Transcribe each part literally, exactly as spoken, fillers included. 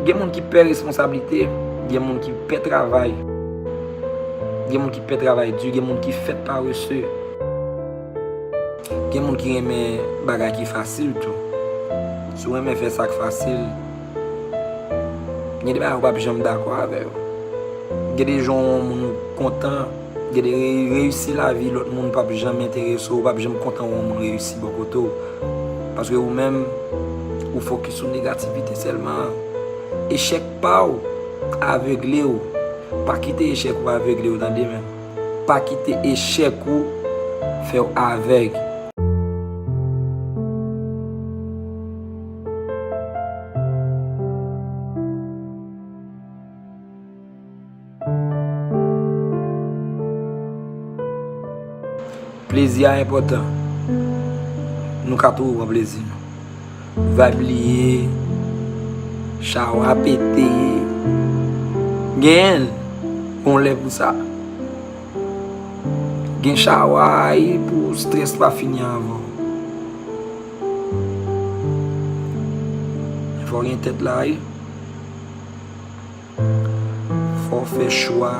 Gen moun ki pè responsablite, gen moun ki pè travay. Gen moun ki pè travay di, gen moun ki fèt parese. Gen moun ki renmen bagay ki fasil tou. Si w renmen fè sa k fasil, gen de bagay ou p ap janm dakò avè yo. Gen de jan yon moun ou kontan, gen de re-, reyisi lavi lòt moun p ap janm enterese w, ou p ap janm kontan wè yon moun reyisi bò kote w. Paske ou menm, ou fokis sou negativite sèlman. Echèk pa w avegle w. Pa kite echèk ou avegle w, tande, men. Pa kite echèk ou fè w avèg. Plezi a enpòtan. Nou ka toujou pran plezi nou. Vibe li ye, chawa pete. Genyen l, gon lè pou sa. Gen chawa a pou strès pa fini avè w. Fò w gen tèt la, wi. Fò w fè chwa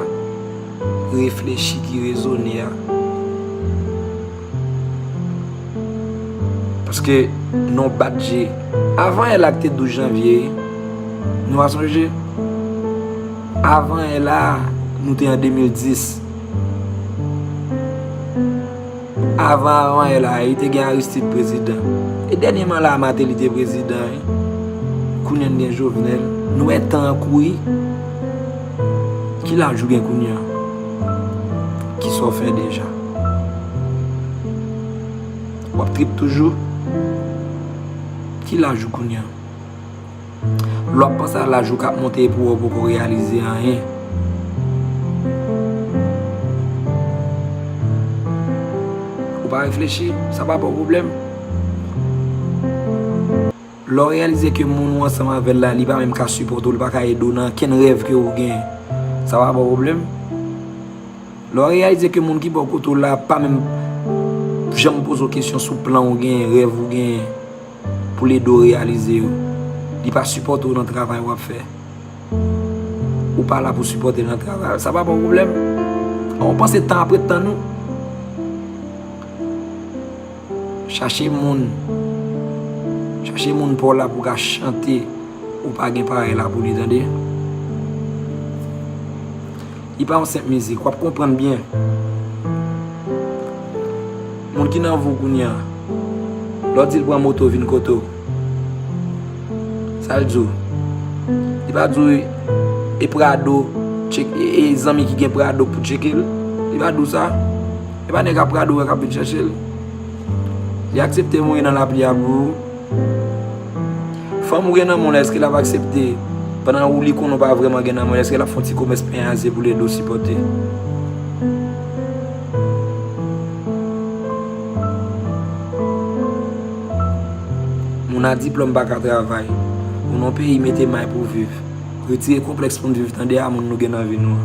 reflechi ki rezone a. Paske non bat je. Avan yè la ki te douz janvye, nou pa sonje? Avan yè la, nou te an de mil dis. Avan, avan yè la, te gen Aristide prezidan. E dènyèman la, Martelly te prezidan, wi. Kounye a n gen Jovenel. Nou wè tan an kouri. Ki laj ou gen kounye a? Kisa w fè deja? W ap trip toujou? Ki laj ou kounye a? Lè w ap panse a laj ou k ap monte epi w poko reyalize anyen. Ou pa reflechi, sa pa ba w pwoblèm. Lè w reyalize ke moun ou ansanm avè l la, li pa menm ka sipòte w, li pa ka ede w nan kenn rèv ke ou genyen, sa pa ba w pwoblèm. Lè w reyalize ke moun ki bò kote w la pa menm janm poze w kesyon sou plan ou genyen, rèv ou genyen, pou l ede w reyalize yo. Li pa sipòte w nan travay w ap fè. Ou pa la pou sipòte l nan travay. Sa pa ba w pwoblèm. An, ou panse tan ap ret tann ou? Chache moun. Chache moun pa w la pou w ka chante. Ou pa gen parèy la pou li, tande. Li pa yon senp mizik, w ap konprann byen. Moun ki nan vi w kounye a, lè w di l pran moto vin kote w, sa l di w? Li pa di w e Prado, tchek, e, e zanmi ki gen Prado pou tcheke l? Li pa di w sa? E pa nèg ak Prado w wè k ap vin chèche l? Li aksepte mouri nan lapli a pou ou? Fanm ou gen nan men w la, èske l ap aksepte? Pandan ou li konnen w pa vrèman gen nan men w, èske l ap fè yon ti komès penyen a zye pou l ede w sipòte? Moun a diplòm pa ka travay. Ou nan peyi mete may pou viv. Retire konplèks pou n viv, tande, a moun nou gen nan vi nou an.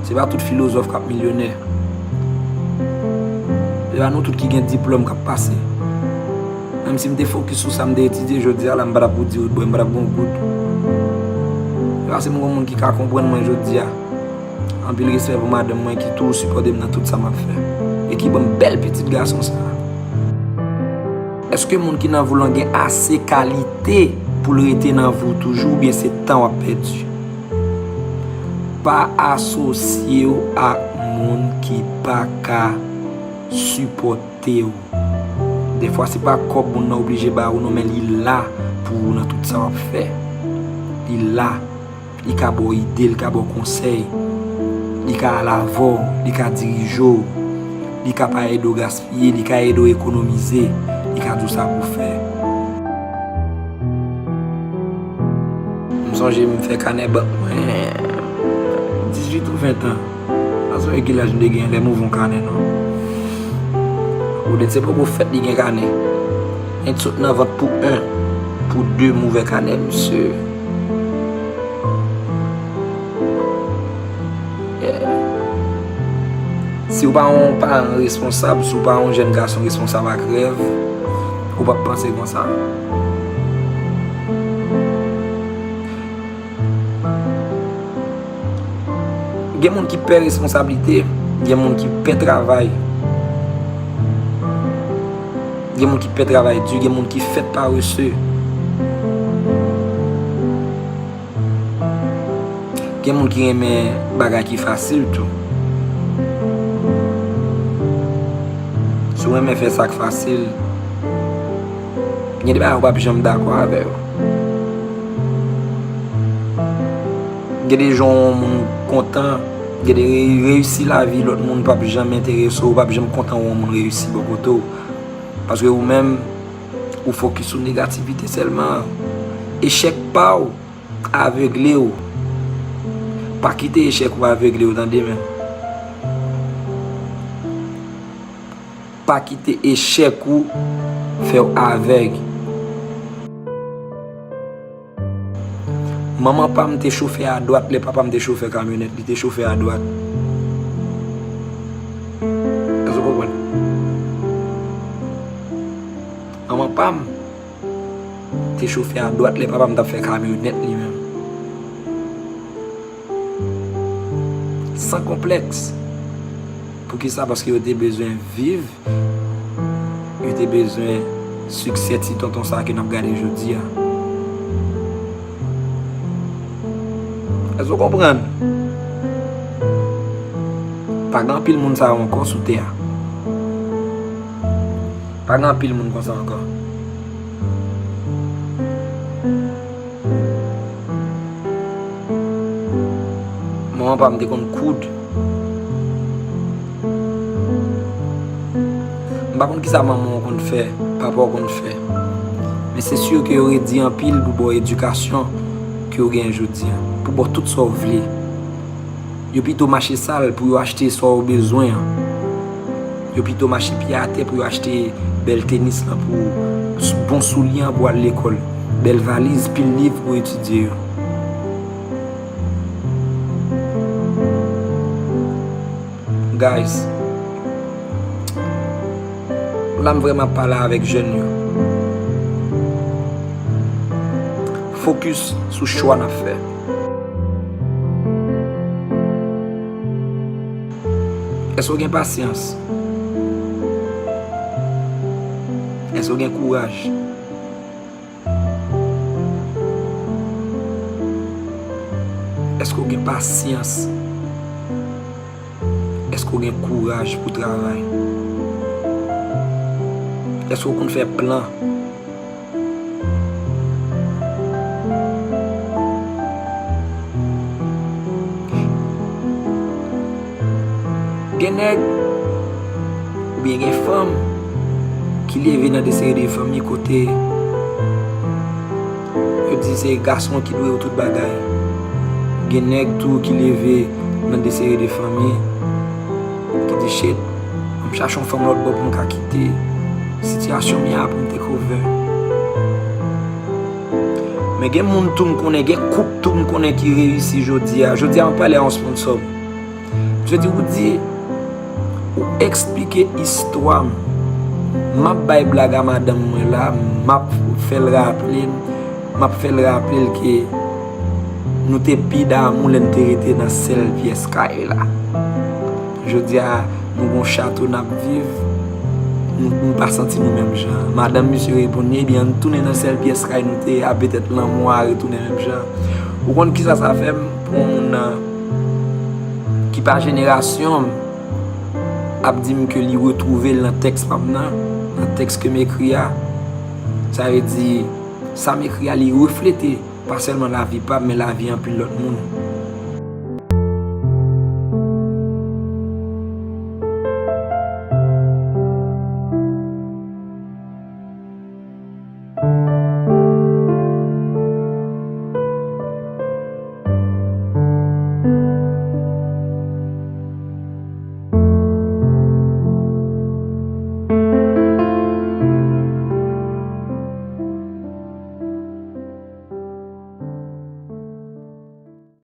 Se pa tout filozòf k ap milyonè. Se pa nou tout ki gen diplòm k ap pase. Menm si m te fokis sou sa m te etidye, jodi a la m pa t ap pou di w bwè, m pa t ap gen yon goud. Se paske m gen yon moun ki ka konprann mwen jodi a. Anpil respè pou madanm mwen ki toujou sipòte m nan tout sa m ap fè. E ki ban m bèl pitit gason sa a. Èske moun ki nan vi w lan gen ase kalite pou l rete nan vi w toujou, oubyen se tan w ap pèdi? Pa asosye w ak moun ki pa ka sipòte w. Defwa, se pa kòb moun nan oblije ba ou non, men li la pou ou nan tout sa w ap fè. Li la. Li ka ba w ide, li ka ba w konsèy. Li ka al avè w, li ka dirije w. Li ka pa ede w gaspiye, li ka ede w ekonomize. Li ka di w sa pou w fè. M sonje m fè kanè bank mwen dizuit ou ven tan. Pa sonje ki laj m te gen lè m ouvri yon kanè non. Odette se poko fèt li gen kanè. Li t sot nan vant pou en, pou de m ouvè kanè misye. Yeah. Si w pa yon paran responsab, si w pa yon jèn gason responsab ak rèv, ou p ap panse konsa. Gen moun ki pè responsablite, gen moun ki pè travay. Gen moun ki pè travay di, gen moun ki fèt parese. Gen moun ki renmen bagay ki fasil tou. Si w renmen fè sa k fasil, gen de bagay ou p ap janm dakò avè yo. Gen de jan yon moun kontan, gen de re-, reyisi lavi lòt moun p ap janm enterese w, ou p ap janm kontan wè yon moun reyisi bò kote w. Paske ou menm, ou fokis sou negativite sèlman. Echèk pa w avegle w. Pa kite echèk ou avegle w, tande, men. Pa kite echèk ou fè w avèg. Manman pa m te chofè adwat lè papa m te chofè kamyonèt, li te chofè adwat. Èske w konprann? Manman pa m te chofè adwat lè papa m t ap fè kamyonèt li menm. San konplèks. Poukisa? Paske yo te bezwen viv, yo te bezwen siksè ti tonton sa ke n ap gade jodi a. Èske w konprann? Pa gen anpil moun sa yo ankò sou tè a. Pa gen anpil moun konsa ankò. Manman pa m te konn koud. M pa konn kisa manman w konn fè, papa w konn fè. Men se si ke yo redi anpil pou ba w edikasyon ke w genyen jodi a, pou ba w tout sa w vle. Yo pito mache sal pou yo achte sa w bezwen an. Yo pito mache pye atè pou yo achte bèl tenis lan pou ou, s-, bon soulye an pou al lekòl, bèl valiz, pil liv pou etidye yo. Guys, la m vrèman ap pale avèk jèn yo. Fokis sou chwa n ap fè. Èske w gen pasyans? Èske w gen kouraj? Èske w gen pasyans? Èske w gen kouraj pou travay? Èske w konn fè plan? Gen nèg oubyen gen fanm ki leve nan de seri de fanmi kote yo di se gason ki dwe yo tout bagay. Gen nèg tou ki leve nan de seri de fanmi ki di, "Shit, m chache yon fanm lòt bò pou m ka kite sitiyasyon m ye a pou m te cover." Men gen moun tou m konnen, gen koup tou m konnen ki reyisi jodi a. Jodi a, m ap pale a yon sponsò. Misye di, "Roody, ou eksplike istwa m. M ap bay blag a madanm mwen la, m ap fè l raple m, m ap fè l raple l ke nou te pi damou lè n te rete nan sèl pyès kay la. Jodi a, nou gon chato n ap viv, nou, nou pa santi nou menm jan." Madanm misye reponn, "Ebyen, ann tounen nan sèl pyès kay nou te ye a, petèt lanmou a retounen menm jan." Ou konn kisa sa fè m pou yon moun nan ki pa jenerasyon m ap di m ke li retwouve l nan tèks pa m nan, nan tèks ke m ekri a? Sa vle di, sa m ekri a, li reflete pa sèlman lavi pa m, men lavi anpil lòt moun.